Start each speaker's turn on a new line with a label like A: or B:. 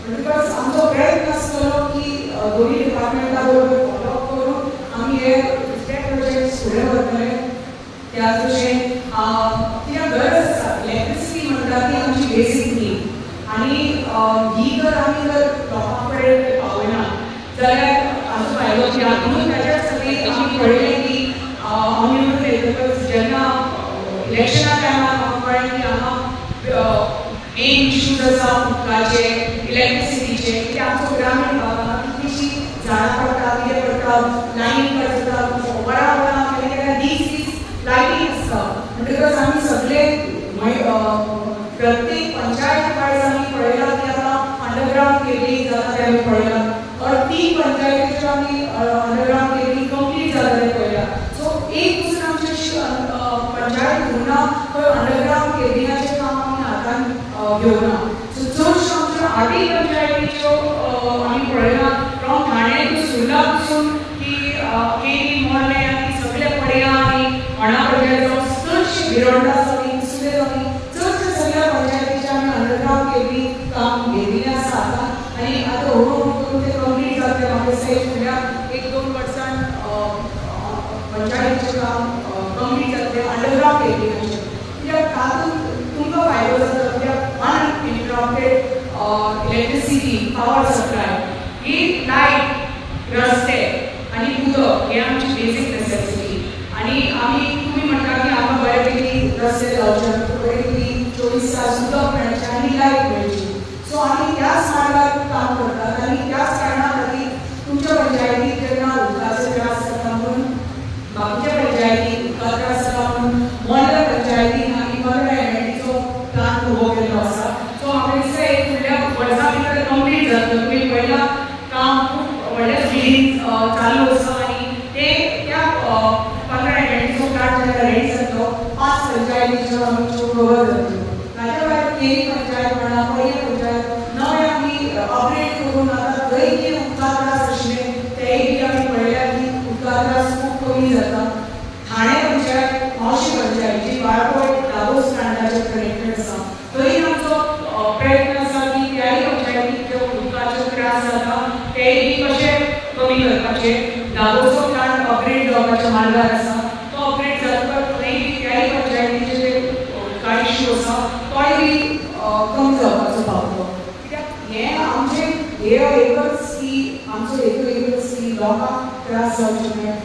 A: म्हणटकच आमचो प्रयत्न आसतलो की दोनी डिपार्टमेंटा बरोबर फॉलोअप करून आमी हे ते प्रोजेक्ट फुडें व्हरतले. त्या तशें कित्याक गरज आसा, इलेक्ट्रिसिटी म्हणटा ती आमची बेसीक नीड आनी ही जर आमी जर लोकां कडेन पावयना जाल्यार ताचो फायदो कित्याक, म्हणून ताच्याच खातीर आमी पळयलें की हांव निवडून येतकच जेन्ना इलेक्शना टायमार म्हाका कळ्ळें की हांगा मेन इश्यूज आसा उदकाचे, इलेक्ट्रिसिटीचे, कित्याक आमचो ग्रामीण भागांत कितलीशीं झाडां पडटा, कितें पडटा, लायनी कट जाता, वरां वरां केन्ना केन्ना दीस दीस लायटी आसता. म्हणटकच आमी सगळे प्रत्येक पंचायत वायज आमी पळयलां की आतां अंडरग्रावंड केबलिंग जाता तें आमी पळयलां, और 3 पंचायतीच्यो आमी अंडरग्रावंड केबलिंग कंप्लीट जाता तें पळयलां. सो एक पसून आमची अशी पंचायत उरना खंय अंडरग्रावंड केबलिंगाचें काम आमी हातान घेवना. सो चडश्यो आमच्यो 8 पंचायतीच्यो आमी पळयलां फ्रॉम ठाणे टू सुर्ला पसून की केरी मोर्ले आनी सगळे पडया आनी होणा पंचायत जावं चडशे भिरोंडा जावं इसुले जावं चडशे सगळ्या पंचायतीचे आमी अंडरग्रावंड केबलिंग काम घेतिल्लें आसा आतां आनी आतां हळू हळू करून तें कंप्लीट जातलें. म्हाका दिसता फुडल्या 1-2 वर्सान पंचायतीचें काम कंप्लीट जातलें अंडरग्रावंड केबलिंगाचें. कित्याक तातूंत तुमकां फायदो जाता, कित्याक अनइंटरप्टेड इलेक्ट्रिसिटी पावर सप्लाय ही लायट, रस्ते आनी उदक हे आमची बेसीक नेसेसिटी. आनी आमी तुमी म्हणटा की आमकां बऱ्यापैकी रस्ते जावचे, बऱ्यापैकी 24 तास उदक मेळचें आनी लायट मेळची. सो आमी त्याच मार्गार काम करतात आनी त्याच कारणा खातीर तुमच्या पंचायतीक जेन्ना उदकाचो त्रास जाता म्हणून बाकीच्या पंचायतीक उदका त्रास जाता म्हणून मोर्ले पंचायतीन आमी 15 MLDचो प्लान उबो केल्लो आसा. सो म्हाका दिसता एक फुडल्या वर्सा भितर कंप्लीट जातलो. तुमी पळयलां काम खूब व्हडल्या स्पिडीन चालू आसा आनी ते त्या 15 MLDचो प्लान जेन्ना रेडी जातलो 5 पंचायतीच्यो आमच्यो कवर जातल्यो. ताच्या भायर केरी पंचायत म्हणा, पडये पंचायत नवे आमी अपग्रेड करून आतां थंय जे उदका त्रास आशिल्ले तेय बी आमी पळयल्यार की उदका त्रास खूब कमी जाता. ठाणे पंचायत, म्हावशी पंचायत जी वाळपय दाबोस प्लांटाचेर कनेक्टेड आसा थंय आमचो प्रयत्न आसा की त्याय पंचायतीक जे उदकाचो त्रास जाता तेय बी कशे कमी करपाचे. दाबोसचो प्लांट अपग्रेड जावपाच्या मार्गार आसा, तो अपग्रेड जातकच थंय त्याय पंचायतीचे जे उदका इश्यू आसा तोय बी कमी जावपाचो पावतलो. कित्याक हें आमचें ध्येय एकच की आमचो हेतू एकच की लोकांक त्रास जावचे न्हय,